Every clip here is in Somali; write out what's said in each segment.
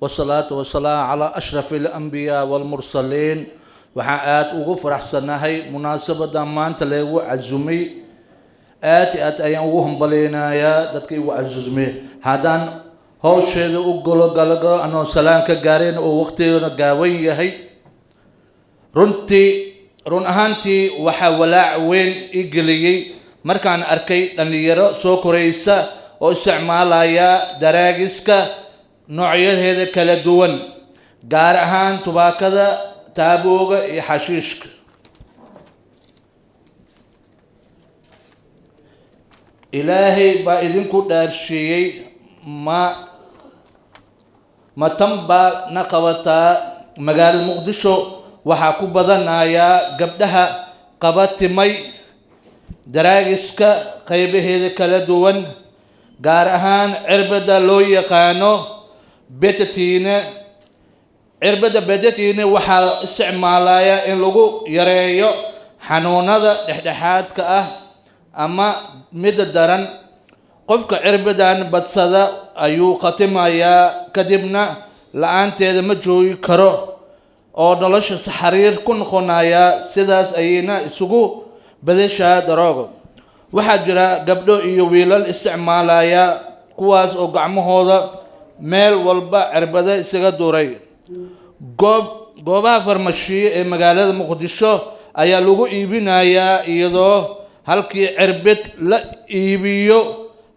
Wasalaatu wasalaamu calaa ashrafi alambiyaa walmursaliin. Waxaan aada ugu faraxsanahay munaasabadda maanta lagu casumay. Aad iyo aad ayaan ugu hambaleynayaa dadka igu casumay. Haddaan howsheeda u golo galagalo, anoo salaan ka gaareen oo waqtigeena gaaban yahay, runtii, run ahaantii, waxaa walaac weyn i geliyey markaan arkay dhallinyaro soo koraysa oo isticmaalaya daraagiska noocyadeeda kala duwan, gaar ahaan tubaakada, taabooga iyo xashiishka. Ilaahay baa idinku dhaarshiiyey, ma tan baa na qabataa? Magaalada Muqdisho waxaa ku badanayaa gabdhaha qabatimay daraagiska qaybaheeda kala duwan, gaar ahaan cirbada loo yaqaano betatiine. Cirbada betatiine waxaa isticmaalaya in lagu yareeyo xanuunada dhexdhexaadka ah ama midda daran. Qofka cirbadan badsada ayuu khatimayaa, kadibna la-aanteeda ma joogi karo oo nolosha xariir ku noqonaya. Sidaas ayayna isugu bedeshaa daroogo. Waxaa jira gabdho iyo wiilal isticmaalaya, kuwaas oo gacmahooda meel walba cirbada isaga duray. Goobaha farmashiyo ee magaalada Muqdisho ayaa lagu iibinayaa, iyadoo halkii cirbid la iibiyo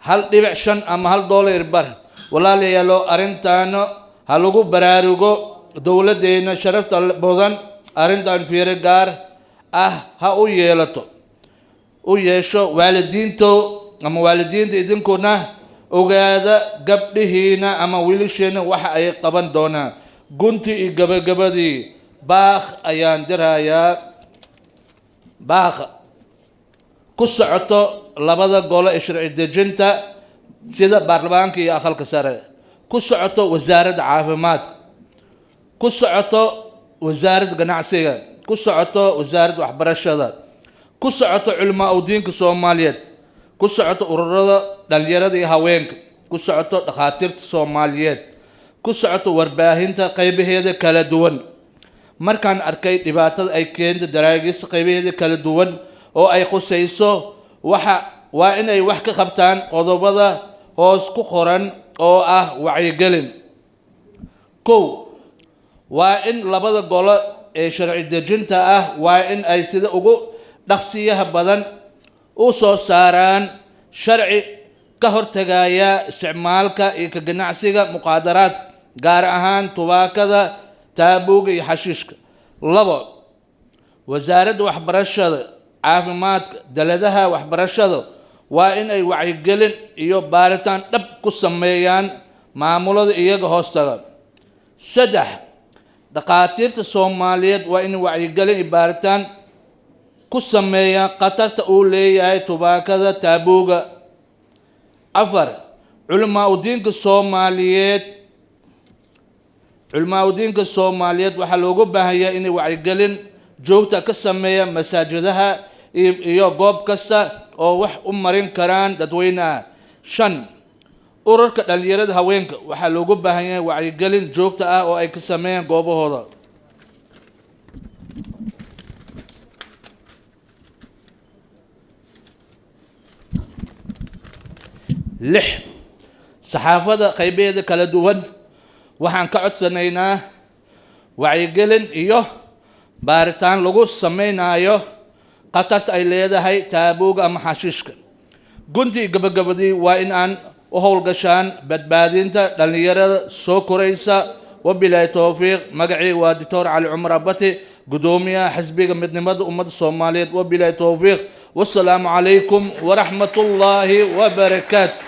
1.5 ama $1.50. Walaalayaalo, arrintaana ha lagu baraarugo. Dowladdeena sharafta badan arrintan fiiro gaar ah ha u yeelato, u yeesho. Waalidiinto ama waalidiinta, idinkuna ogaada gabdhihiina ama wiilashiina waxa ay qaban doonaan. Gunti iyo gabagabadii, baaq ayaan dirayaa, baaq ku socoto labada golo ee sharci dejinta sida baarlamaanka iyo aqalka sare, ku socoto Wasaaradda Caafimaadka, ku socoto Wasaaradda Ganacsiga, ku socoto Wasaaradda Waxbarashada, ku socoto culamaa udiinka Soomaaliyeed, ku socoto ururada dhalinyarada iyo haweenka, ku socoto dhakhaatiirta Soomaaliyeed, ku socoto warbaahinta qaybaheeda kala duwan. Markaan arkay dhibaatada ay keenta daraagista qaybaheeda kala duwan oo ay khusayso, waxa waa inay wax ka qabtaan qodobada hoos ku qoran oo ah wacyigelin. Kow, waa in labada golo ee sharci dejinta ah waa in ay sida ugu dhaqsiyaha badan u soo saaraan sharci ka hortagaya isticmaalka iyo ka ganacsiga muqaadaraadka, gaar ahaan tubaakada, taabuuga iyo xashiishka. Labo, Wasaaradda Waxbarashada, Caafimaadka, daladaha waxbarashada waa in ay wacyigelin iyo baaritaan dhab ku sameeyaan maamulada iyaga hoostaga. Saddex, dhakhaatiirta Soomaaliyeed waa in wacyigelin iyo baaritaan ku sameeyaan khatarta uu leeyahay tubaakada, taabuuga. Afar, culamaa udiinka Soomaaliyeed waxaa loogu baahanyaa inay wacyigelin joogta ka sameeyaan masaajidaha iyo goob kasta oo wax u marin karaan dadweynaha. Shan, ururka dhalinyarada, haweenka waxaa loogu baahan yahay wacyigelin joogta ah oo ay ka sameeyaan goobahooda. Lix, saxaafadda qaybaheeda kala duwan waxaan ka codsanaynaa wacyigelin iyo baaritaan lagu sameynayo khatarta ay leedahay taabuuga ama xashiishka. Guntii gabagabadii, waa in aan u howlgashaan badbaadinta dhallinyarada soo koraysa. Wabilaahi towfiiq. Magacii waa Doctor Cali Cumar Abati, guddoomiyaha Xisbiga Midnimada Ummadda Soomaaliyeed. Wabilaahi towfiiq, wasalaamu calaykum waraxmat ullaahi wabarakaatu.